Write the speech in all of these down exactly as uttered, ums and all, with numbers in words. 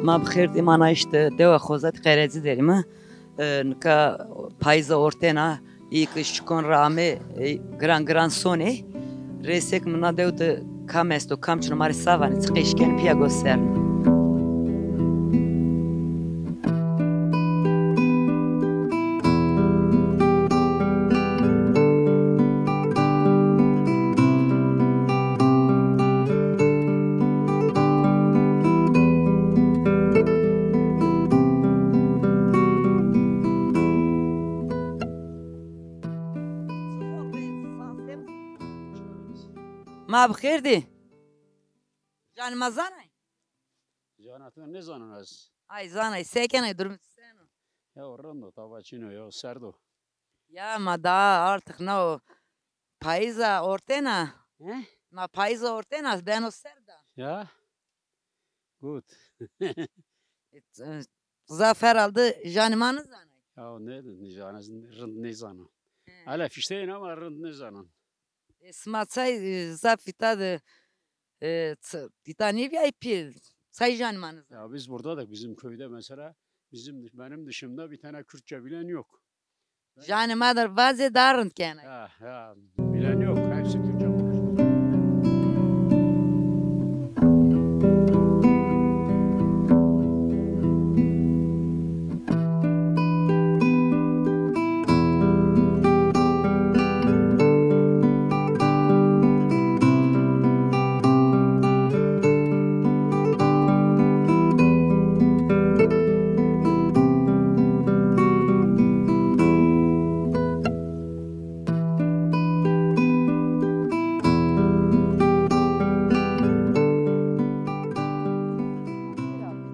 Ma bi xêr dî, ma na îşte dewa Xozatî Qerecî derîme. E, nika payîza ortena, î ki şikon ra ame, e, giran giran sonê. Rêsek mi na dew de kam esto, kam çino, ma rê sa vanê, çi qeşken pîya gosern. Ma bi xêr dî. Canê ma zanay? Cana to nêzanon ez. Ay zanay, se kenay, durum seno? Ya rind o, taba çin o, ya serd o. Ya ma daha artık ne o? Payîza ortena. He? Ma payîza ortena, beno serda. Ya. Gut. E, e, zaf herhalde canê ma nizanay. Ya ne, ne canê rind nêzano. He. Hala fişteyên ama rind nêzanon. E, sima çay, e, zaf îta de, e, ç-, îta nêbîyay pî, çay canê ma nizanay. Ya biz burada da bizim köyde mesela bizim, benim dışımda bir tane Kürtçe bilen yok. Canê ma der vazê daha rind kenay. Ha, ha, bilen yok. Hepsi Türkçe konuşuyor.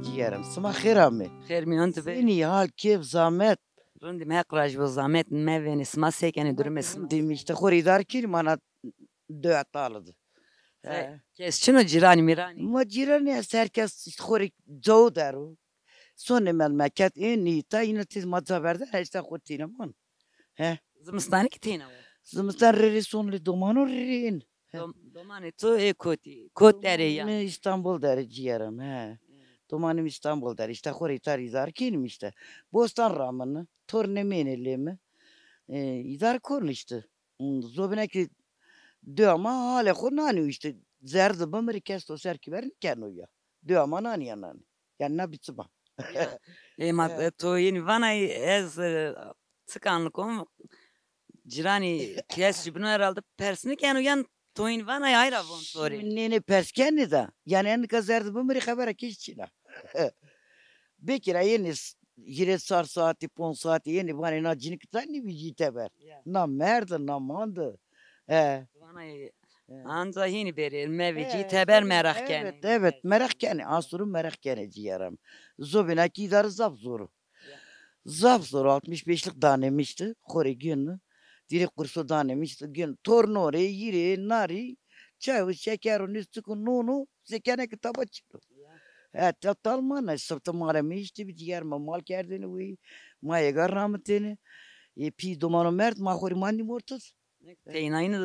Cîgerim, sima xêr amê. Xêr mîyon tu be. Senî, hal, kêf, zamet? Rindîm, Heq razî bo, zamet mevênê. Sima se kenê, durumê sima? Rindîm, îşte xo rê îdare kenîm, ana dewa Talı de. He. Kes çin o, cîranî mîranî? Ma cîranî est, her kes îşte xo rê cawo der o. Sonê memleket, ênî îta, îna tîz ma ca verden, îşte xo tîne man. He. Zimistanî kî têna wo? Zimistan rê rê son lê domano rê rê ên. He. Dom-, domanê to ê kotî, kot derê ya? Mi Îstanbul derê cîgerim, he. Hı. Domanê mi Îstanbul derê, îşte xo rê îta rê îdare kenîm îşte. Bostan ra min, tornê mi ênê lê mi. E, îdare kon îşte. Hı, zobîna kî dewa ma halê xo nanîyo îşte. Zerre de bimirî kes to ser kî ver nêkeno ya. Dewa ma nanîya nanî. Yanî na bî çima. Ya. E, ma, e, to yenî vanay ez, e, çik anlikom, cîranî kes jî bino herhalde pers nêkeno yan to yenî vanay ay ra von to rê? Nê, nê, pers kenê da. Yanî en nika zerre de bimirî xebera kî çin a. Bêkira yenî s-, hîrê çar saetî, ponc saetî yenî vanê na cinîk ta nêbî cî teber. Ya. Na merd, na mand. He. Vanay, he, anca hînî bêrê, mevê cî teber, mereq kenê. Evet, evet, mereq kenê. Asuru mereq kenê cîgerim. Zobîna kî îdare zaf zor o. Ya. Zaf zor o. Altmış beşlik danêmişti. Xo rê gin. Dirê kurso danêmişti. Gin. Torno rê, yî rê, na rê. Çay û şeker û nîstik û non û zêkene ki taba çin o. Ya. He, ta tal ma ne, sifte ma rê mi îşte bî, cîger ma mal kerdêne wî, ma êga ramitêne. E, pî domano merd, ma xo rê mandîm ortiz. Teynayîne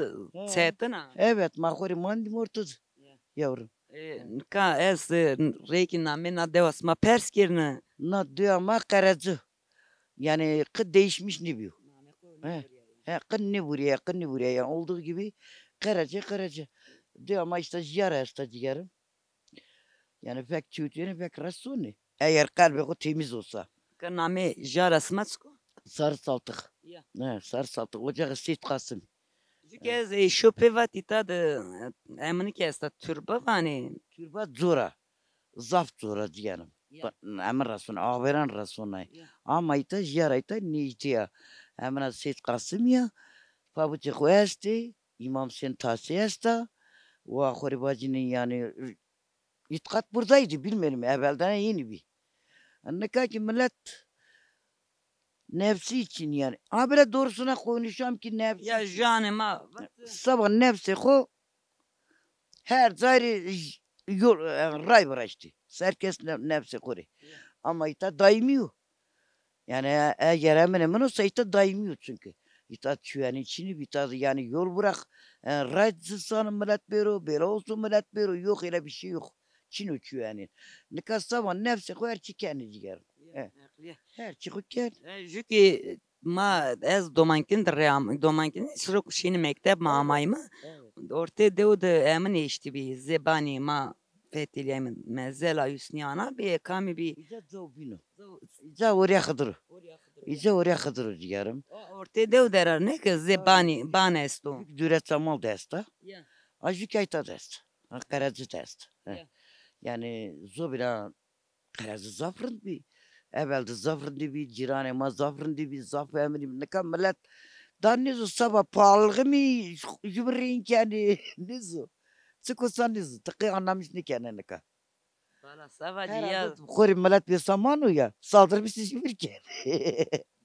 çetin a. Evet, ma xo rê mandîm ortiz. Ya. Yavrum. E, nika ez, e, rêkî namê na dewa sima pers kerine. Na dewa ma Qereci. Yanî qi değişmiş nêbîyo. He. He, qi nêvurîya, qi nêvurîya. Yanî olduğu gibi Qereci, Qereci. Dewa ma îşte jiyar esta cîgerim. Yanî vek çewtîyenê, vek resonê. Eger qelbê xo temiz olsa. Ke namê jara sima çik o? Sarı Saltık. Ya. He, Sarı Saltık. Ocağı Seyit Kasım. Ju ke ez, e, şo pê vat îta de, e, emini ke esta türba vanê. Türba zor a. Zaf zor a cîgerim. Ya. Ba-, emin resonay, axberan resonay. Ya. Ama îta jiyara îta nêjdî ya. Emina Seyit Kasım ya. Pabuçê xo estê. Îmam Husên Tasî esta. Wa xo rê vacînê yanî, îtîqat buradaydı, bilmiyorum, evelden yeni bir. Nika ki millet nefsi için yani. Ha, böyle doğrusuna konuşalım ki nefsi için. Ya canê ma. Seba nefsê xo her cayrî j-, yol, e, ray viraştî. Ser kes ne-, nefsê xo rê. Ya. Ama îta daîmî yo. Yanî, e-, eger eminê min o, îta daîmî yo çünkü. Îta çuyenî çinî bî, îta yanî yol bırak, e, ray zistanî millet bêro, bela olsun millet bêro, yok, öyle bir şey yok. çin o çî yanî. Nika seba nefsê xo her çî kenê cîgerim. Ya, e, heqlî ya. Her çî xo ken. E, jû ki ma ez domankîn de rê am, domankîn siro ku şînî mekteb ma amayme. Evet. Ortê dew de emin eştî bî, zê banî ma fetilîyayme, mezela Husnî Ana bî, kamî bî. Îca caw bîno. Îca Orya Xidiro. Orya Xidiro. Îca Orya Xidiro cîgerim. O ortê dew de ra ne ke zê banî, ban esto. Jû ki dûre çamal de esta. Ya. A jû ki ayta de esta. Ha, qereci de esta. He. Ya. Yanî zobî ra qereci zaf rind bî. Evel de zaf rindî bî, cîranê ma zaf rindî bî, zaf eminî bî. Nika milet da nêzo seba paliximî jû bi rîn kenê. Nêzo. Çik o sa nêzo. Ti qey anlamîş nêkenê nika. Valla seba cî ya. Xo rê milet bêsamano ya. Saldırmışsın jû bir kere.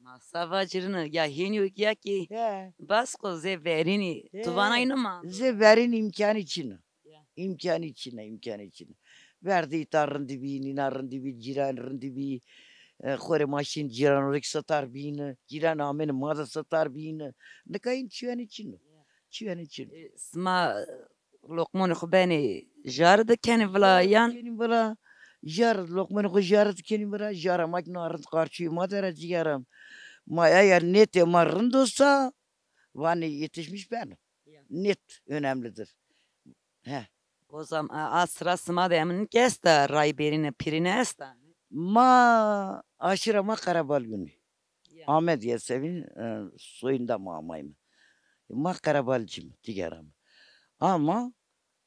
Ma seba cirine ya hênî ya ki. He. Bas ko zê verînî. He. Tu vana îno ma. Zê verînî îmkanî çin o. Ya. Îmkanî çin o, îmkanî çin o. Verdî îta rindî bî, nîna rindî bî, cîran rindî bî. E, xo rê ma şîn cîran rê ki sitar bîne. Cîran amêne ma de sitar bîne. Nika hîn çî yanî çin o. Ya. Çî yanî çin o. E, sima Loqmonê xo benê jare de kenê vila yan? Kenî vila. Jare, loqmonê xo jare de kenî vila. Jara ma ki na rind qarçuyê ma de ra cîgerim. Ma eger nêtê ma rind o sa, vanê yetişmiş beno. Ya. Net önemlidir. He. O zaman a, a sıra sima de emin ki esta, Rayberîne, Pirîne esta? Ma aşîra ma Qerebalgunî. Ya. Ahmet Yesevîn, e, soyunda ma amayme. Ma Qerebalcîme, cîgera mi. Ama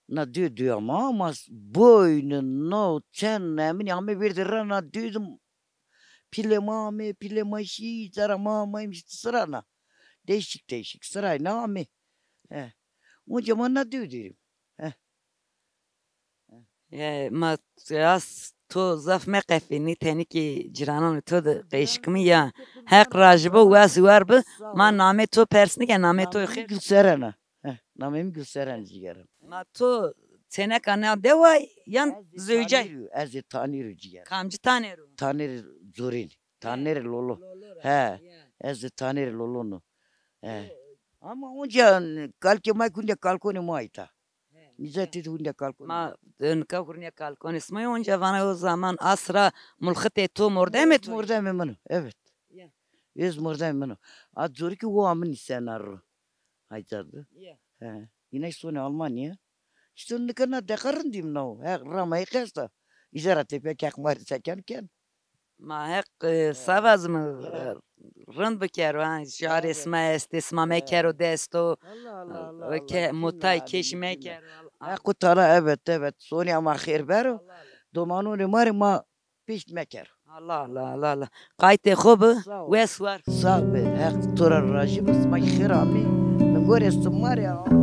na dü dü ama, ama boynu no çen emin ame verdi ra na dü pîlê ma ame, pîlê ma şî, zara ma amaymiş sıra na. Değişik değişik sırayla ame. He. Onca ma na dü dü. He. E, ma, ya, to zaf meqefînî, tenî kî cîrananê to de qeşkimî ya. Heq rajî bo, wes war bi. Ma namê to pers nike, namê to xêr. Gülseren a. Heh, namê mi Gülseren cîgerim. Ma to çêneka na dewa yan zewcay? Ez ê Tanîr o cîgerim. Kamcî Tanîr o? Tanîr Zorîn. Tanîr Lolo. He. Ez ê Tanîr Lolo no. He. Ama onca kalkê ma kunde kalkonê ma ita. He. Mîzetî de hunde kalkon. Ma, e, nika hurnîya kalkonê sima yo, onca vana o zaman asra mulxitê to mordemê to? Mordemê min o, evet. Ya. Ez mordemê min o. A corî ki wa min îsena ro. Haycar de. Ya. He. Yine sonê Almanya. İşte nika na deqa rindîm na o. He, rama Heq esta. Îzera tepya Heq ma rê se ken ken. Ma Heq, e, seba zî mi, e, rind bikero, ha, jarê sima estê, sima mekero desto, Allah, Allah, Allah, ke, Allah, mutay keş mekero. Heq û Teala, evet, evet, sonîya ma xêr bero. Domanonê ma rê ma pişt mekero. Allah, Allah, Allah, Allah. Qaytê xo bi, wes war. Sağ be, Heq to ra rajî bi, sima xêr amî. Mi gorê sima rê.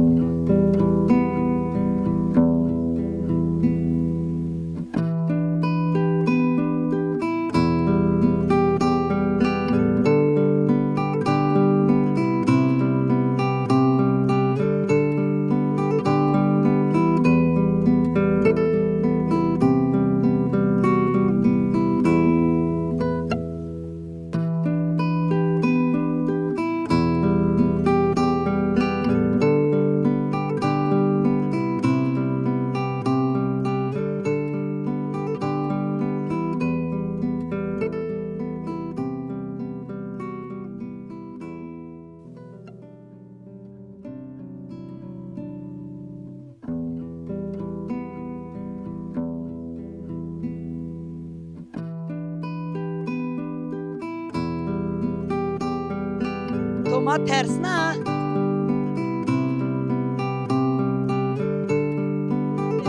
To ma tersna.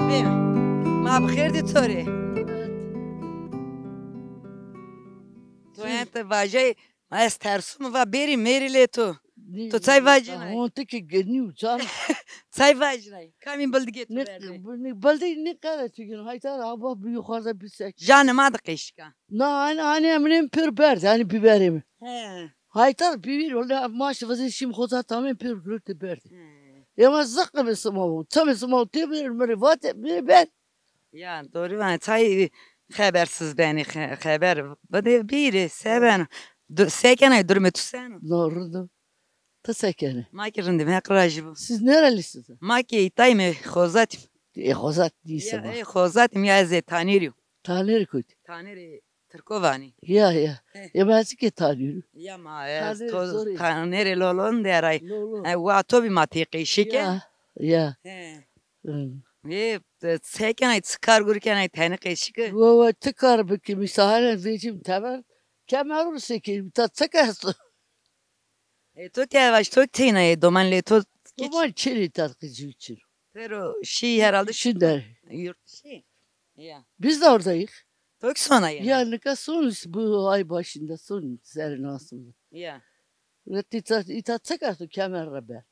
Ebe, ma bi xêr dî to rê. To ente vajay, ma ez tersum, va bêrî mêrî lê to. To çay vajînay? Hon ti ki genî uçan. Çay vajînay? Kamî bildigê to berdê? Bildigê ne qede çikin. Haytar, hava bir yukarıda bir sek. Janê ma de qeşika. Na, hani, hani eminem pir berdê, hani biberimi. He. Haytar, biber, öyle maaş vazı şim xoza tamam pir gürültü berdê. He. Ema zıkkı bir sıma bu. Tam sıma bu. Te bir mürüvate bir ber. Ya, doğru vanê, tay xebersiz benî, xe-, xeber bidê bîrê, se beno? Du-, se kenay, durumê tu seno? No, rind o. Ti se kenê? Ma kî rind îme, Heq rajî bo. Siz nerelisiniz? Ma kî îtayîme, Xozatî. Ê xozat nîse ma. Ê xozat mi ya ez ê tanêrî. Tanêrî kotî? Tanêrî Tirko vanî. Ya, ya. Ê ma ez kî tanêrî. Ya ma ez to tanêrî lolon deray. Lolo. E, wa to bî ma tê qeşike. Ya, ya. Ê, se kenay, çi kar gur kenay, tenê qeşike? Wa, wa, ti kar bikî, mîsahane vecîm teber, kemerû sekî, ta çik esto? E, to ke vaş, to têna yê, doman lê to. Doman çinî, ta qicî çin. Pero şî herhalde şî der. Yurt dışı. Ya. Biz de oradayız. To ki sona yena? Ya, nika son bu ay başında son serê nasıl. Ya. Ve îta, îta çik esto kemer ra ber.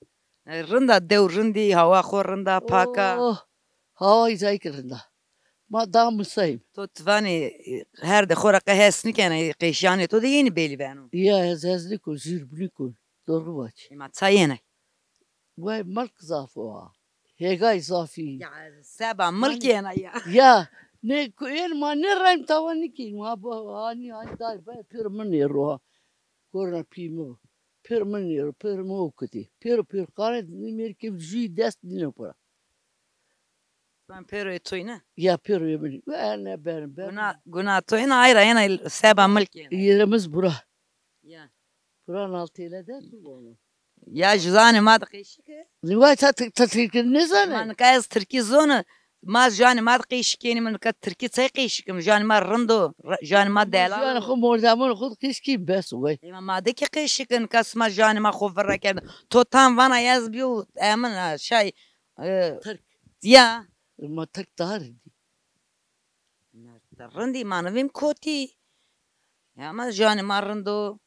E, rinda dew rindî, hawa xo rinda, paka. Oh, hawa îzayî ki rinda. Ma da misayim. To ti vanê, e, her de xo ra qe hes nîkena, e, qeşîyanê to de yenî belî beno. Ya, ez hes nîkon, jûr nîkon. Doğru vac. Ema ça yenay? Vay, milk zaf o ha. Hêgay zafî. Ya, seba milk yena ya. Ya, ne, ku-, ên ma nêrayim tawa nîkîn. Ma ba, hanî, hanî day, bay, pêro mi nêro ha. Korna pî mi. Pêro mi nêro, pêro mi o kutî. Pêro, pêro qanê, nî mêrkê jûyî dest nîno pira. Ben pêroyê toy ne? Ya, pêroyê min. Ve ne berim, berim. Guna, guna toy ne, ayra yena seba milk yena. Yerimiz bura. Ya. Bura Naltêle de kurbanım. Ya, ji zanê ma de qeşike. Vay, ta, ta, ta tirkî nêzanê? Ma nika ez tirkî zona. Ma janê ma de qeşik kenî, min nika tirkî çay qeşikim. Janê ma rind o, ra-, janê ma delal o. Janê xo, mordemon xo qeşikî bes o, vay. Ema ma de ki qeşik, nika sima janê ma xo virra kerdin. To tam vana ez biyo emin ha, şey, e, Tirk. Ya. Ma Tirk daha rindî. Rindî ma nivîm kotî. Ya ma janê ma rind o,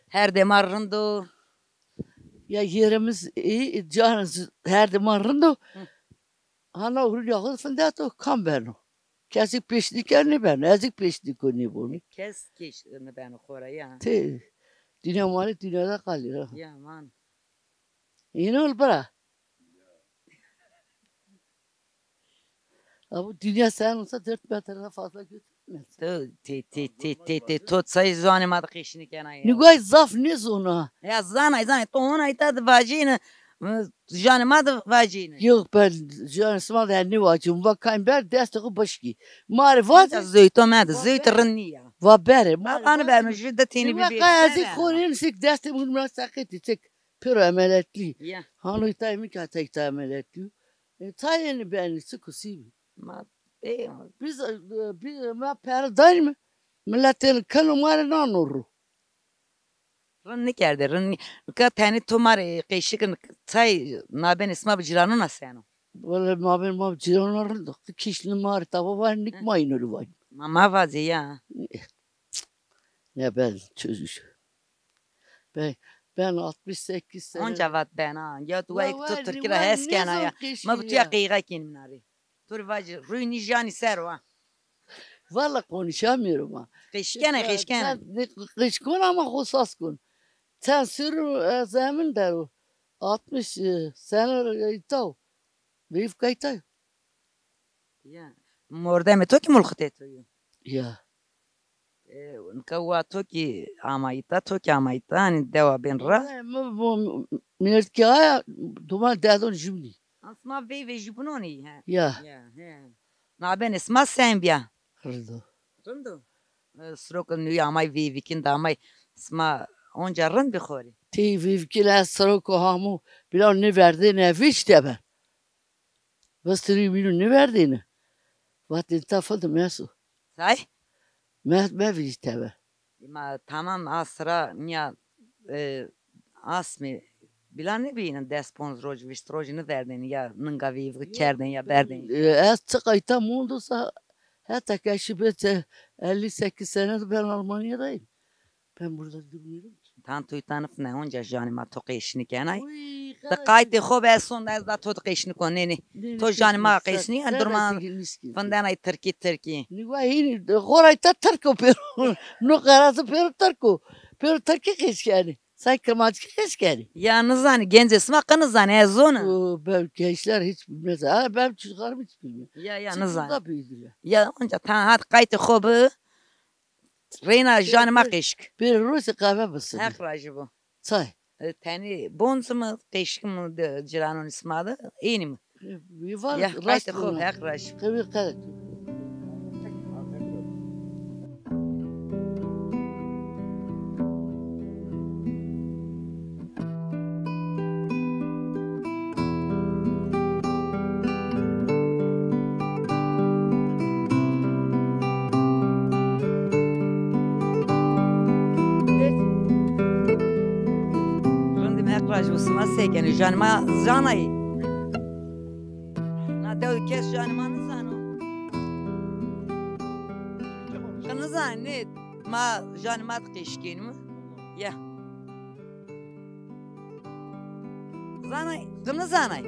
herdê ma rind o. Ya yerimiz iyi, canımız herdê ma rind o. Hı. Hana hurulya xo findeto, kam beno? Kesî pêşnîker nêbeno, ez kî pêşnîko nêbono. Kes kêş nêbeno xora ya. Tê, dinya mane, dinya de qalî ra. Ya man. Îno bira. Ama dünya sen olsa dört metreden fazla götürmez. Tê, tê, tê, tê, tê, tê, to çay zanê ma de qeşînî kena ya. Nigay zaf nêzona. Ya zanay, zanay, to honay ta de vacîne, janê ma de vacîne. Yok, ben janê sima de nêvacîm. Va kayın ber destê xo bişkî. Ma rê vaze. Zöy to me de, zöy to rind nîya. Va bere, ma rê vaze. Bano jü de tênî bibê. Nigay ez korên sik destê min ma seqetî çek. Pêro emeletlî. Ya. Hano îtay mi ke tek ta emeletlî. E, tayê nêbenî, çik o sî bî. Ma, e, biz, e, biz, ma pere dayn mi? Miletê keno ma rê nano ro. Rind nêkerdê, rind nî-, nika tenê to ma rê qeşikin, tay nabênê sima bi cîranûn a seno? Wele mabên ma bi cîranûn a rind o. Kîşlî ma rê tava var, nik ma îno rê vay. Ma, ma vazê ya. Ne ben çözüş. Ben, ben altmış sekiz sene. Onca vat bena. Ya tu vay to Tirkî ra hes kena ya. Ma bi tu ya qeyxa kenî min arê. To rê vacî, rûy nî janî ser o ha. Valla konuşamıyorum ha. Qeşkene, qeşkene. Qeşkon ama xo sas kon. Sen sürü, e, zemin der o. Altmış, e, sene îta o. Veyv kayta yo. Ya. Mordemê to kî mulxitê to yo. Ya. E, nika wa to kî amayî ta, to kî amayî ta, hanî dewa bên ra. E, mi, mi, mêrdkî aya, duma dedon jimnî. Sima veyvê jûbinonî, he. Ya. Ya, he. Nabênê sima sen bîya? Rind o. Rind o. E, sirokê nûyî amay veyvîkin de amay sima onca rind bî xo rê. Tey veyvîkin ez siroko hamo, bila nêverdêne vîç tebe. Vistîrî bînû nêverdêne. Vatên ta fidi meso. Say? Me, me vîjî tebe. Ma tamam, a sira nîya, e, asmê bila nêbîyîne des ponc roj, vîst roj nêverdêne ya ninga veyvî kerdêne ya berdêne. E, ez çiqa îta mondo sa heta ke şî bê elli sekiz sene de ben Almanya'dayım. Ben burada durmuyorum ki. Tan tu tan fne onca janê ma to qeşnî kenay. Uy, di qaytê xo be son ez da to di qeşnî kon, nê, nê. Nê, nê, to janê ma qeşnî, durma findenay tirkî, tirkî. Nîwa hînî, xo ra îta tirk o pêro. No qerazî pêro tirk o. Pêro tirkî qeş kenî. Say kirmanckî qeş kenî. Ya nizanî, gencê sima qe nizanî, ez zona. O, ben gençler hiç bilmez. Ha, ben çocuklarım hiç bilmiyor. Ya, ya, nizanî. Burada büyüdüler. Ya onca tan hat qaytê xo bi. Reyna janê ma qeşik. Bir rojê qehwe bisin. Heq rajî bo. Çay. E, tenî bonc mi, qeşik mi de ciranonî sima de, ênî mi? Wî var ya, rast qaytê xo, Heq raj. Qewî qe. Rindî mi, Heq raj bo, sima se kenê? Janê ma zanayî? Na dew kes janê ma nizano. Ti nizanê, nê, ma janê ma de qeşî kenîme. Ya. Zanay, tu nizanay?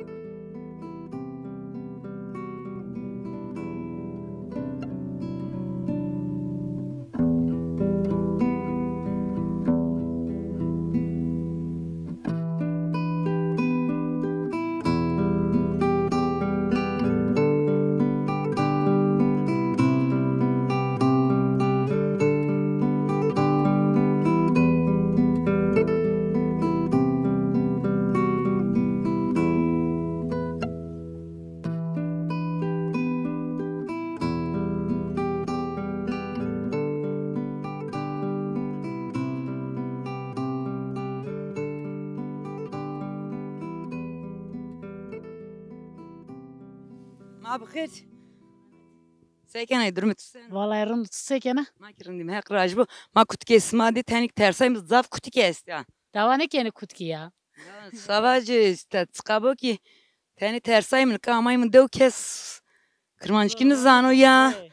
Ma bi xêr. Se kenay, durumê tu sen? Vallahi rind, tu se kena? Ma ki rindîm, Heq raj bo. Ma kutikê sima dî, tenîk tersay mi, zaf kutik est ya. Dawa nêkenê kutikî ya. Ya, Savacî, îşte, çiqa bo kî, tenê tersay mi, nika amay mi dew kes kirmanckî nizano ya. He.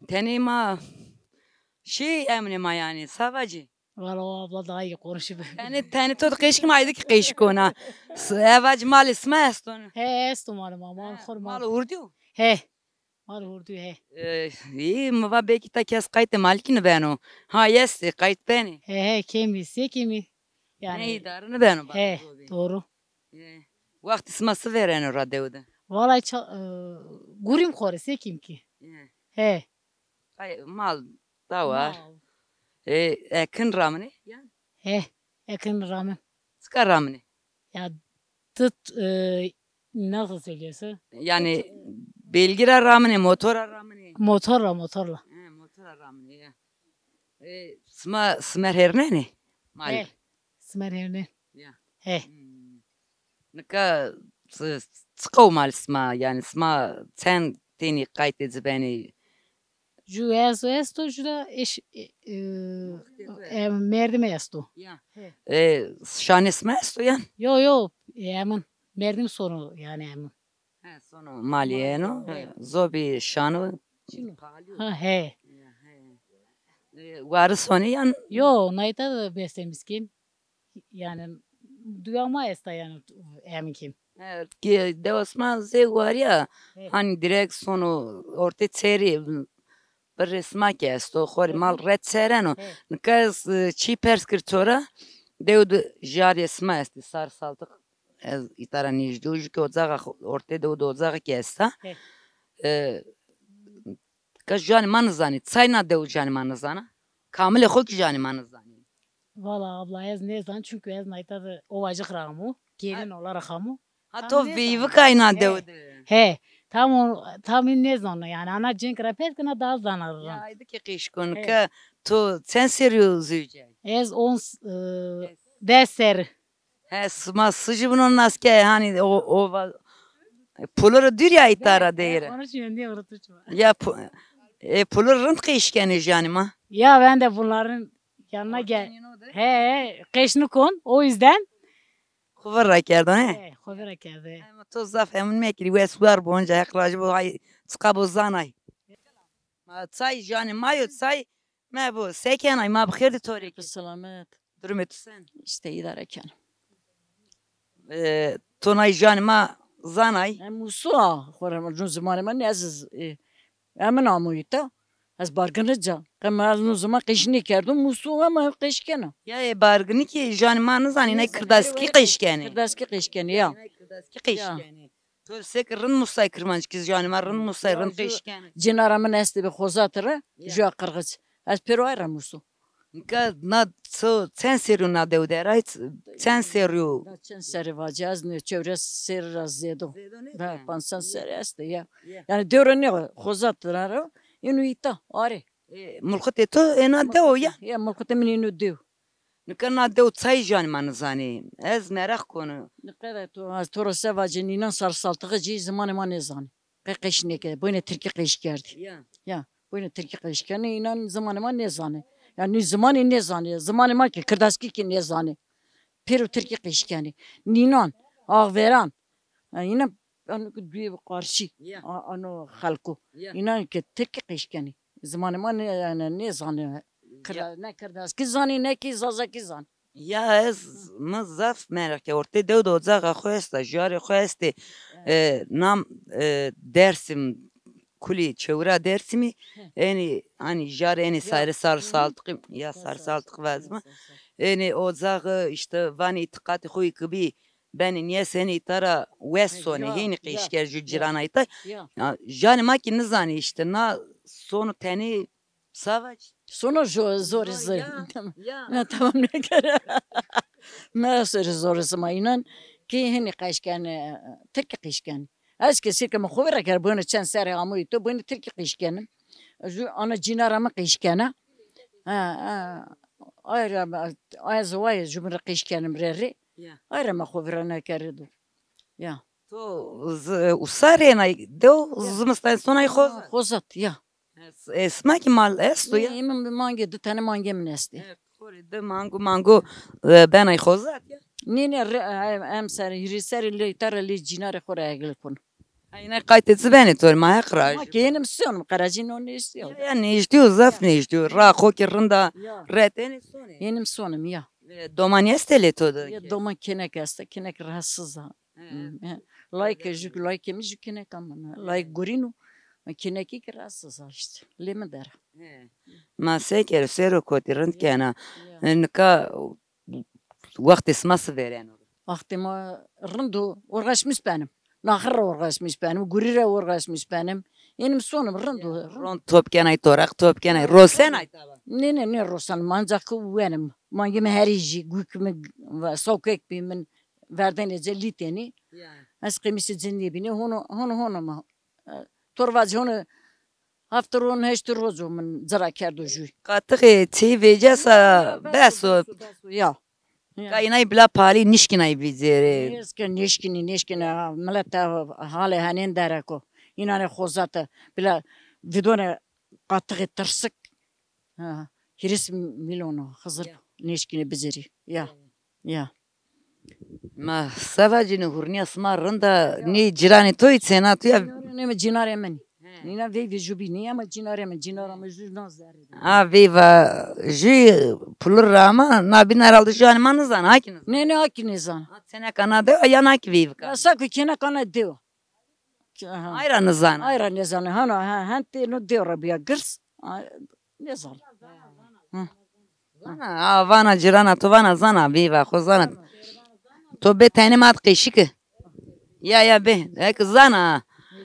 Tenê ma şey emnê ma yanî, Savacî. Valla o abla daha iyi konuşuyor. Tenê, tenê to de qeşî kena, ay de kî qeşî kona. S-, Savacî, malê sima esto? He, esto malê ma, mal xo, mal. Mal hurdî yo? He. Mal hurdî, he. E, î, mi va belkî ta kes qaytê malikî nibeno. Ha, estê, qayt benê. He, he, kemî, se kemî. Yani. Ne, îdare nibeno. He, doğru. E, wextî sima si vêreno ra dew de? Vallahi ça-, e, gurîm xo rê, se kîm kî. E. He. Ay, mal da war. Mal. E, ekin raminê? Ya. He, ekin ramin. Çika raminê? Ya, tut, e, nasıl söylüyorsun? Yani belgî ra raminê, motor ra raminê? Motorla, motorla. He, motor ra raminê ya. E, sima simer hernenê? Mal. He, simer hernen. Ya. He. Hmm. Nika çi-, çiqa o mal sima? Yani sima çend tenî qaytê ci benê? Ju ez esto, ju da eş, e, e, e, merdimî esto. Ya. He. E, şanê sima esto yan? Yo, yo, e, emin. Merdim sono yani emin. He, sono malî eno. He. Zobî şano. Şino. Pahalı. Ha, he. Ya, he. E, wari sonê yan? Yo, nayta da beslemiş kim. Yani duya ma esta yani, emin kim. Evet, ki dewa sima zê warî ya. Evet. Hani direkt sono ortê çerî, bir resma ki esto, xorî mal ret çereno. Evet. Nika ez, e, çî pers kir to ra, dew de jarê sima estî, sar saltix, ez îta ra nîjdî yo, ju ki ocaxa xo-, ortê dew de ocaxa ki esta. Evet. E, Ka janê ma nizanî, çay na dew janê ma nizana? Kamilê xo kî janê ma nizanî. Valla abla ez nêzan, çünkü ez nayta de ovacık ra amo, gelin olarak amo. Ha, to veyvikay na dew de. He, tam o, tam in nêzano yani, ana cenk ra pers kena daha zana. Ya, aydı ki qeşkon ke to çend serî yo zewcay? Ez on, e, des serî. He, sima sijî bino nas ke, hani o, o va-, pulurî dûr ya îta ra deyre. Konuşmuyor diye unutmuşum. Ya pu-, e, pulur rind qeş kenê janê ma. Ya ben de bunların yanına gel. He, he, qeş nikon. O yüzden. Xo vir ra kerdo, he? He, xo vir ra kerdo, he. Ama to zaf emin mekirî, wes war bo, onca Heq rajî bo, hay, çiqa bo zanay. Ma çay janê ma yo, çay. Mebo, se kenay, ma bi xêr dî to rê kî. Selamet. Durumê tu sen? İşte idare ken. E, to nay janê ma zanay? E, musu a, xora ma, no zimanê ma ne, ez, e, emin amoyî ta. Ez bargini ca. Qe ma ez no ziman qeş nêkerdo, musu ama qeş kena. Ya, e, bargini kî janê ma nizanî, nay kirdaskî qeş kenê. Kirdaskî qeş kenê, ya. Nay kirdaskî qeş kenê. To seke rind musay kirmanckî, janê ma rind musay, rind qeş kenê. Cînara min estê bi Xozatî ra, ju ya qirxic. Ez pêro ay ra musu. Nika na ço, çend serrî yo na dew der a? Çend serrî yo? Na çend serrî vacî, ez nê çewres serrî ra zêdo. Zêdo nê? Ha, panc çend serrî estê ya. Ya. Yanî dew ra nê, Xozat ra ro, ino îta, arê. E, mulxitê to ê na dew o ya? Ya, mulxitê min ino dew. Nika na dew çayî janî ma nizanê. Ez mereq kono. Nika de to, ez to ra se vacî, nînan sarsaltixi cî zimanê ma nêzanê. Qe qeş nêke, boyne tirkî qeş kerdî. Ya. Ya, boyne tirkî qeş kenê, înan zimanê ma nêzanê. Ya, nî zimanê nêzanê. Zimanê ma ki kirdaskî ki nêzanê. Pêro tirkî qeş kenê. Nînan, axveran. Ya, înan, ano ki duyê bi qarşî. Ya. A-, ano xelko. Ya. Înan ki tirkî qeş kenê. Zimanê ma nê-, yanî nêzanê. Kira-, ne kirdaskî zanê, ne ki zazakî zanê. Ya ez, mi zaf mereq ke, ortê dew de ocaxa xo esta, jarê xo estê. E, nam, e, Dersim, kulî çewra Dersimî, enî, anî jarê enî sarê sarsaltixî, ya sarsaltix vazima. Enî ocaxi îşte vanê îtîqatê xo yî ki bî, benê nîyes enî îta ra wes sonê, hênî qeşker jû cîrana îta. Ya, janê ma kî nizanê îşte, na sono tenê Savac. Sono jo-, zori zi. Ya, ya. Na tamam ne kere. Na sori zori zi ma înan ki hini qeşken, tirki qeşken. Ez ki sirke mi xo vira ker, boynu çend serê amoyî to, boynu tirki qeşkenim. Ju ana cînara mi qeşkena. Ha, ha. Ayra, ay zıvayı jumre qeşkenim re re. Ya. Ayra mi xo vira ne kere do. Ya. To z-, usa rênay dew, zimistan sonay Xozat. Xozat, ya. E, sima ki mal esto ya? Nê, min mangê, di tane mangê min estê. E, xorê di mangu, mangu, e, benay Xozat ya? Nê, nê, re-, em, em ser, hîrê serê lê, tera lê cînarê xo ra egil kun. Ay, ne qaytê ci benê to, ma heq ra. Ma ki yenim sonim, qeracî no nêştîyo. Ya, ya, nêştîyo, zaf nêştîyo. Ra xo ki rinda, ya. Retenê sonê. Yenim sonim, ya. E, domanî estê lê to de? Ya, doman kênek estê, kênek rahatsız a. He. Hı, he. Layık jü, layık mi jü kênek amana. Layık gurîno, kênekî ki rahatsız a işte. Lê mi dera. He. Ma se kero, sero kotî rind kena. Ya. E, nika wextê sima si vêreno? Wextê ma rind o, uğraşmış benim. Naxir ra uğraşmış benim, gurî ra uğraşmış benim. Yenim sonim, rind o. Ron top kenay, toraq top kenay. Rosenay tava? Nê, nê, nê rosen, ma ancak ki wenim. Mangê mi herî jî, gûk mi, sawkek bî min. Verdenê ci lîtenî. Ya. Ez qemîsê ci nêbînî, hono, hono, hono ma. E, to ra vacî hono heft ron, heşt roc o min ci ra kerdo jû. Qatixê çî vêcesa bes o. Bes o, bes o, ya. Ya. Kaynay bila palî nişkinay vizêrê. Nêske nişkinî, nişkinî, ha, milet halê henên dereko. Înanê Xozate bila vidone qatixê tirsik. Ha, hîris milyon o, Xizir nêşkîne bizirî. Ya, ya. Ma se vacîne, hurnîya sima rind a, nê cîranê to yî, çêna to ya? Nê, nê, mi cînarê min. He. Nîna veyvê jû bî, nê ama cînarê min, cînara min jû na zerrê de. A, veyva jû pulur ra ama, na bîn herhalde jû hanî ma nizan, ha kî nizan? Nê, nê, ha kî nizan. A, çêneka na dew a, yan ha kî veyvika? Ya, sako kêneka na dew a. Ki, aha. Ay ra nizana. Ay ra nizana. Hana, ha, hentê no dew ra bîya girs. A, nizana. Hı. Zana, a, vana cîrana to vana zana, veyva xo zana. To bê tenê ma qeşî ki. Ya, ya, bê. Ek zana.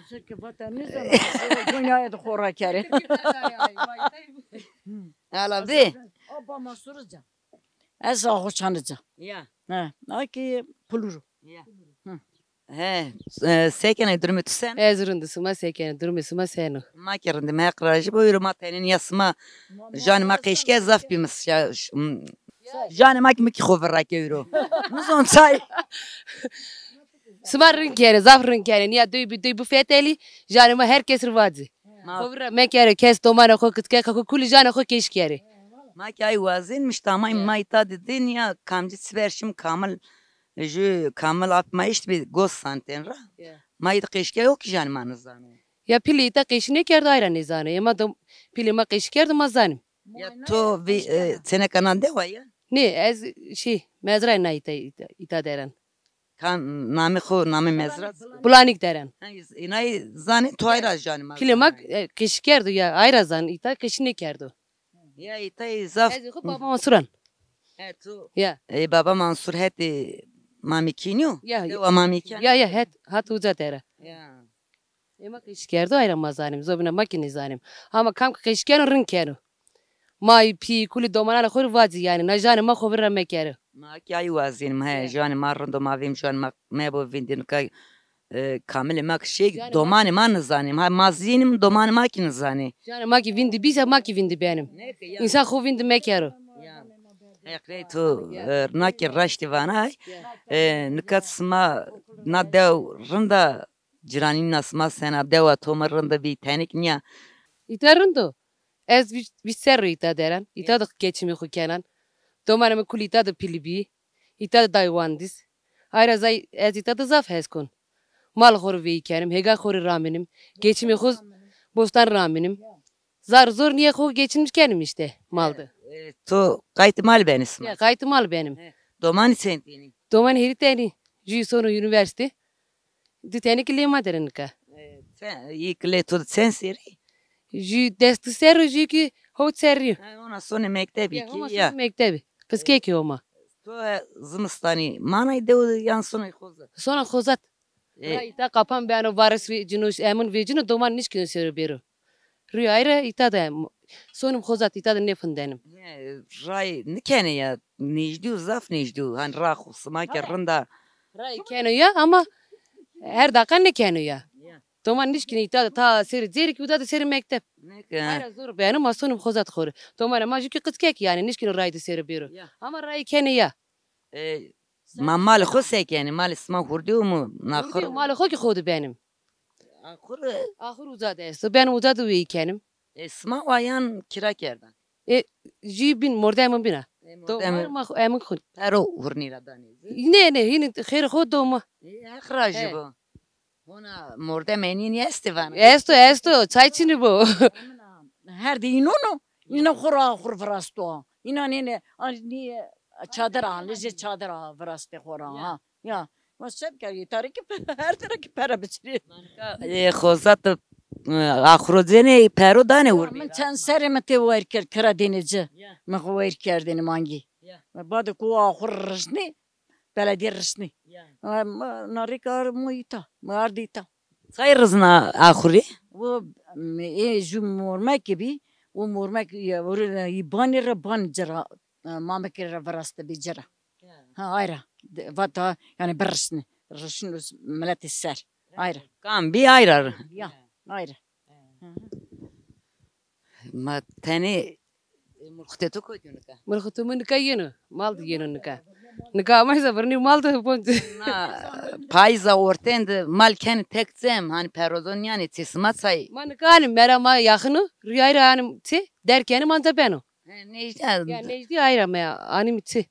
Zeke vata nizana. Gonya de xora kere. Ala bê. Aba Mansur ca. Ez axo çanı ca. Ya. Ha, a ki puluru. Ya. Hı. He, e, se kenê, durumê tu sen? Ez rind, sima se kenê, durumê sima sen o? Ma ki rind, ma qirajî bo, ewro ma tenê nîya sima. Janê ma qeşke zaf bî mis. Janê ma ki mi ki xo vira ke ewro. Nizon çay. Sima rind kenê, zaf rind kenê. Nîya doy bi, doy bi fetelî, janê ma her kes ri vacî. Ma xo vira mekero, kes domanê xo, kitkeka xo, kulî janê xo keş kerê. Ma ki ay wazên, mişta ma, ya, ma îta de dê nîya kamcî çiver şim kamil, jû kamil ap ma eşt bî gos santen ra. Ya. Ma îta qeşke yo ki janê ma nizano. Ya pîlê îta qeşî nêkerdo, ay ra nêzano. Ema do pîlê ma qeşî kerdo, ma zanîm. Ya to vî, e, çêneka na dewa ya? Nê, ez şî, mezrayê na îta, îta, îta deren. Kam namê xo, namê mezra? Bulanik deren. Ha, înay zanê, to ay ra janê ma. Pîlê ma, e, qeşî kerdo ya, ay ra zan, îta qeşî nêkerdo. Ya, îta zaf. Ez xo Baba Mansuran. E, to. Ya. E, Baba Mansur hetê Mamê Kînî yo? Ya. Dewa Mamê Kînî. Ya, ya, het, hat uca dera. Ya. Ê ma qeşî kerdo, ay ra ma zanîm, zobîna ma kî nêzanîm. Hama kam ki qeşî keno, rind keno. May, pî, kulî domananê xo rê vacî yanî. Na janê ma xo vîr ra mekero. Ma kî ay wazînim, he, janê ma rind o, ma vêm janê ma mebo vîndî nika, e, kamilê ma kî şey, domanê ma nizanê. Ha, ma zînim, domanê ma kî nizanê. Janê ma kî vîndî bî se ma kî vîndî benim. Însan xo vîndî mekero. Ya. Heq rey to, e, na kî raştî vanay. E, nika sima na dew rind a, ciranîna sima sena, dewa to mi rind bî, tenêk nîya? Îta rind o. Ez vîst, vîst serrî îta deran. Îta de geçimê xo kenan. Domanê mi kulî îta de pîlî bî. Îta de daywan dîs. Ayra zay ez îta de zaf hes kon. Mal xo rê veyî kenim, hêga xo rê ramînim. Geçimê xo bostan ramînim. Zar zor nîye xo geçinmiş kenim îşte mal de. E, to qaytê mal benî sima? Ya, qaytê mal benim. He. Domanî çend tenî? Domanî hîrî tenî. Jû sono unîversîte. Di tenî kî lê ma der ê nika. E, sen, î kî lê to di çend serrî? Jû des di serrî, jû kî hewt serrî. Ha, ona sonê mektebî kî ya. Homa sonê mektebî. Qizkekî Homa. To, e, zimistanî manay dew de yan sonay xozat? Sona xozat. E. Ra îta qapan beno, varis vecîno, emin vecîno, doman nişkîno sero bêro. Rî ayra îta de sonim xozat, îta de nêfindenim. He, ray nikenê ya, nêjdî yo, zaf nêjdî yo. Hani ra xo sima ke rind a. Ray keno ya ama her daqa nêkeno ya. Ya. Doman nişkîne îta de ta serê cêrî kî uza de serê mekteb. Neke. Ayra zor beno, ma sonim xozat xo rê. Domanê ma jû kî qizkek yanî, nişkîno ray de serê bêro. Ya. Ama ray kenê ya. E, ma malê xo se kenê? Malê sima hurdî yo mu? Hurdî yo, malê xo kî xo de benim. Axur? Axur uza de esto. Ben uza de weyî kenim. E, sima wa yan kira kerdan? E, jû bîn, mordemê mi bîn a. E, mordemê. Domanê ma xo, emin xo. Pero hurnî ra danê? Nê, nê, hînî xêrê xo do ma. E, Heq rajî bo. Hona mordemê nînî estê vana? Esto, esto, çay çinî bo. Her di înon o, îna xo ra axur virasto. Îna nêne, a, nî, çadir a, lejê çadir a virastê xo ra, ha. Ya. Ma se bikerî, tarî kî her tera kî pere biçirî. E, xozat, e, axuro cenê, pero danê urmî ra? Min çend serrî mi tê wayîr kerd, kira dêne ci. Ya. Mi xo wayîr kerdêne mangî. Ya. Badê ku axur rişnî, beledîye rişnî. Ya. E, ma, na rêk ar, mo îta, mi ardî îta. Çay rizna axurî? O, m-, ê jû mormekî bî, o mormek, e, ori, e, î banî re, ban ci ra, e, mamekî re virastibî ci ra. Ya. Ha, ayra. De, vata, yanî birişnî. Rişnî miletî ser. Ayra. Kam bî ayra. Ya, ayra. Hı hı. Ma tenê, e, mirxutê to kotî yo nika? Mirxutê mi nika yeno. Mal de yeno nika. Nika amay se virnî mal de bon. Na, payîza ortên de mal kenê tek cem, hani perozon yanî çê sima çay? Ma nika hanî mera ma yaxin o, rîyay ra hanî çê, der kenî manca beno. He, nêjdî. Ya, nêjdî ayra me, hanî mi çê.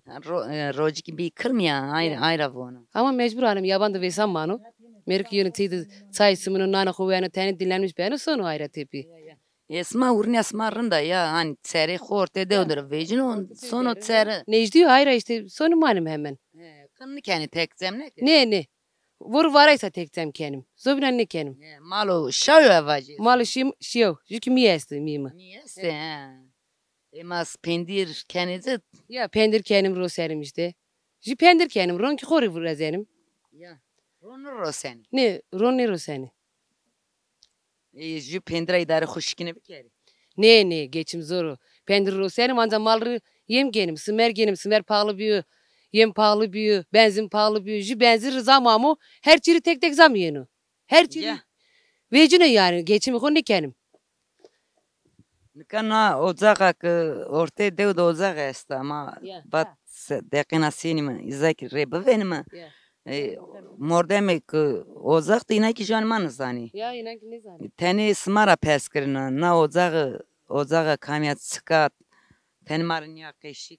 Ro-, e, rocikî bî kirmîya, ayra, ayra vono. Ama mecbur hanî mi yaban de vêsan mano. Mêrik yeno çê de çay simino, nanê xo weno, tenê dinlenmiş beno, sono ayra tepî. Ya, ya. E, sima urnîya sima rind a ya, hani çerê xo ortê dew de ra vecîno, sono çere. Nêjdî yo ayra, îşte sonim hanî mi hemen. He, qin nikenê, tek cem nêkenê? Nê, nê. Vor varaysa tek cem kenim. Zobîna nêkenim. He, malo şayo ya vacî? Malo şî-, şîyo. Jû kî mî estê, mî mi. Mî estê, he. Ê ma s-, pendîr kenê ci? Ya, pendîr kenim, rosenim îşte. Jû pendîr kenim, ron kî xo rê virezenim. Ya. Ron nêrosenê? Nê, ron nêrosenê. Ê, jû pendîra îdare xo şikîne bikerê? Nê, nê, geçim zor o. Pendîr rosenim, anca mal rê yem genim, simer genim, simer paxlı bîyo, yem paxlı bîyo, benzîn paxlı bîyo. Jû benzîn rê zam amo, her çî rê tek tek zam yeno. Her çî rê vecîno yanî, geçimê xo nêkenim. Nika na ocaxa ke ortê dew de ocax esta, ma vat se-, deqîna sênîme, îza kî rê bivênîme. E, mordemê ke ocax de, îna kî janê ma nizanê. Ya, îna kî nizanê. Tenê sima ra pers kirîna, na ocaxî, ocaxa kamîya çik a, tenê ma rê nîya qeşî.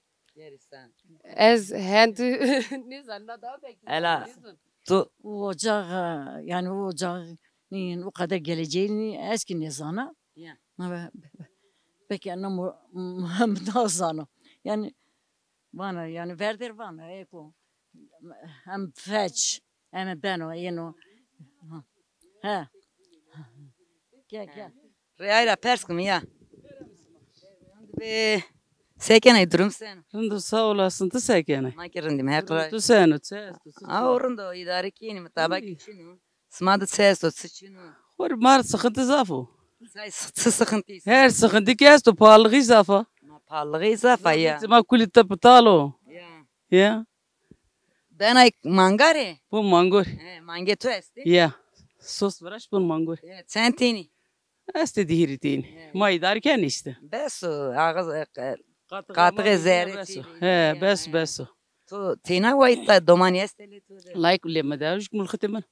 Ez hend nêzan, na daha belki. Ela, nêzan. Tu o ocax, e, yanî o ocax, nî, o qeder geleceğini ez kî nêzana. Ya. Ama be-, be-, belki ana mo-, daha zano. Yanî vana, yanî verder vana, eko. Hem feç, hem beno, yeno. Ha. He. Gel, gel. Rê ay ra pers kim ya. Be, se kenê, durum seno? Rind o, sağ olasın, ti se kenê? Ma kî rind îme, Heq ra. Tu seno, çi esto, çi? Aw, rind o, îdare kenîme, tabakî çin o. Sima de çi esto, çi çin o? Xo rê ma rê sıkıntı zaf o. Say, sık- çi sıkıntı? Her sıkıntı ki esto, pahalılığı zaf a. Ma pahalılığı zaf a ya. Zima kulî te pital o. Ya. Ya. Benay mangare? Bu mangor. He, mange tu estê? Ya. Sos viraş bu mangor. Ya, çend tênî? Estê di hîrî tênî. Ya. Ma îdare ken işte. Bes o, ağız, e, e, katığı zerre bes o. He, bes, bes o. To têna way ta domanî estê lê to de? Layik lê mi de, jûk mulxitê min.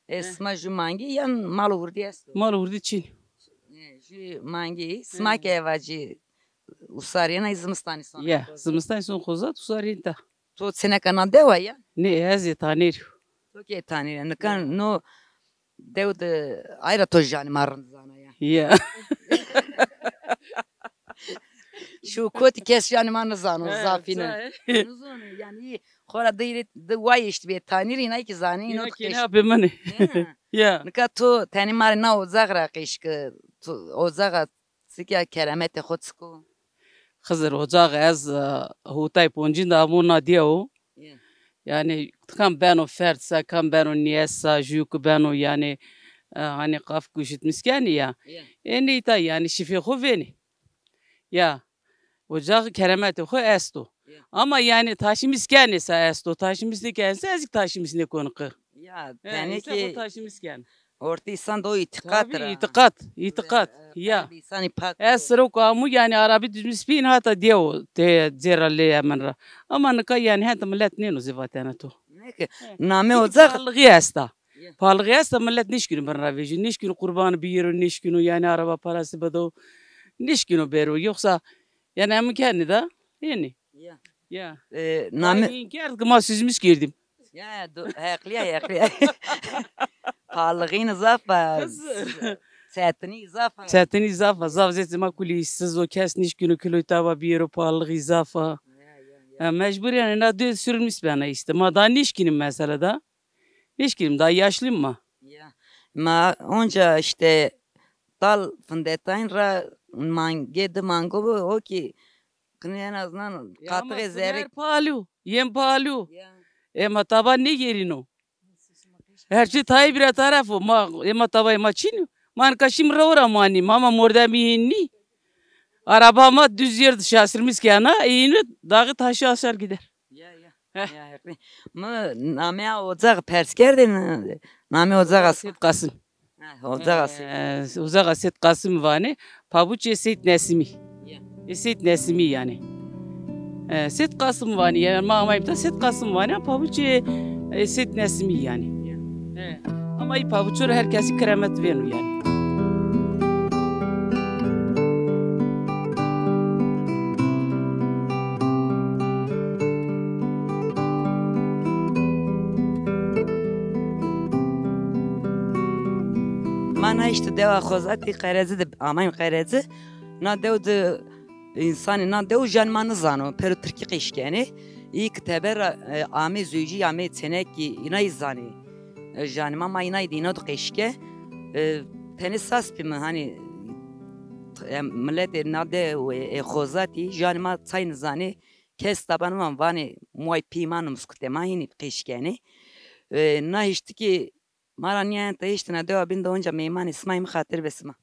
E, e, sima jû mangî yan mal hurdî esto? Mal hurdî çin. E, jû mangî, sima ke eva cî usarîyena, zimistanî son. Ya, zimistanî son xozat usarîyena ta. To çineka na dewa ya? Nê, ez ê tanêrî yo. To ke tanêrî, nika no dew de ayra to janê ma rind zana ya. Ya. Şu kotî kes janê ma nizano, zafîne. Nizano, yanî, xora di, di way eştbî tanîrî, nay ki zanî, îno kêna pê min ê. Ya. Nika to tenê ma rê na ocax ra qeşke, to ocaxa sikya keremetê xo çik o? Xizir ocax ez, e, hotay poncîn de amo na dîya o. Ya. Yanî kam beno ferd sa, kam beno nîyes sa, jû ki beno yanî, e, hanî qaf kuşitmiş kenî ya. Ya. Ê neyta yanî şifê xo vênî. Ya. Ocax keremetê xo esto. Ya. Ama yanî taşimis kenê sa esto, taşimis nêkenê sa ez kî taşimis nêkon qi. Ya, tenê ki taşimis ken. Ortê îsan de o îtîqat ra. Îtîqat, îtîqat. Ya. Qelbê îsanî pak o. Ez siro ku amu yanî arabî duzmî spîn hata dîyew te cêra lê emin ra. Ama nika yanî henta milet nêno zê vatena to. Neke, namê ocax. Pahalılığı esta. Ya. Pahalılığı esta, milet nêşkîno bin ra vejî. Nêşkîno qurban biyêro, nêşkîno yanî araba parası bido. Nêşkîno bêro. Yoksa yanî emin kenî da, yenî. Ya. Ya. E, namê. Ay, kerd ki ma süzmüş girdim. Ya, do-, heqlîya, heqlîya. Pahalılığın zaf a. Çetinî zaf a. Çetinî zaf a. Zaf zê ma kulî işsiz o, kes nişkîno kiloy tava biyero, pahalılığı zaf a. Ya, ya, ya. Ya, mecbur yanî na döz sürülmüş bena işte. Ma da nişkînim mesela da. Nişkînim da yaşlıyım ma. Ya. Ma onca işte tal fındetayın ra mange di mango bu, o ki kını en azından katığı zerek. Pahalı. Yem pahalı. Ya. Ema taba ne yerino? Her şey Tayyip bira tarafı. Ma, ema taba ema çin. Man kaşim rawra mani. Mama mordemi hinni. Araba ma düz yerde şaşırmış ki ana. Eyni dağı taşı aşar gider. Ya, ya. Heh. Ya, heqlî. Mi namê ocax pers kerdê, namê ocax a. Seyîd Qasim. Ha, ocax a Seyîd. E, ocax a Seyîd Qasim vanê, pabuçê Seyîd Nesîmî. Ya. E, Seyîd Nesîmî yanî. E, Seyîd Qasim vanî, yanî ma amayîm ta Seyîd Qasim vanî, pabuçê, e, Seyîd Nesîmî yanî. Ya. E, ama î pabuço ra her kesî keremet vêno yanî. Ma na îşte dewa Xozatî Qereci de amayîm Qereci. Na dew de însanê na dew jan ma nizano, pêro tirkî qeşkenê. Î kitebe ra, e, amê zewcî, amê çênekî, îna î zanê. E, janê ma, ma îna î dîna do qeşke. E, tenê sas pê mi, hanî, e, miletê na de, e, e, Xozatî, janê ma çay nizanê, kes taban van vanê, muay pî ma nimuskute, ma hînî qeşkenê. E, na hiştikî ma ra nîyayên ta hiştîna dewa bîn de onca meymanê sima yî, mi xatir be sima.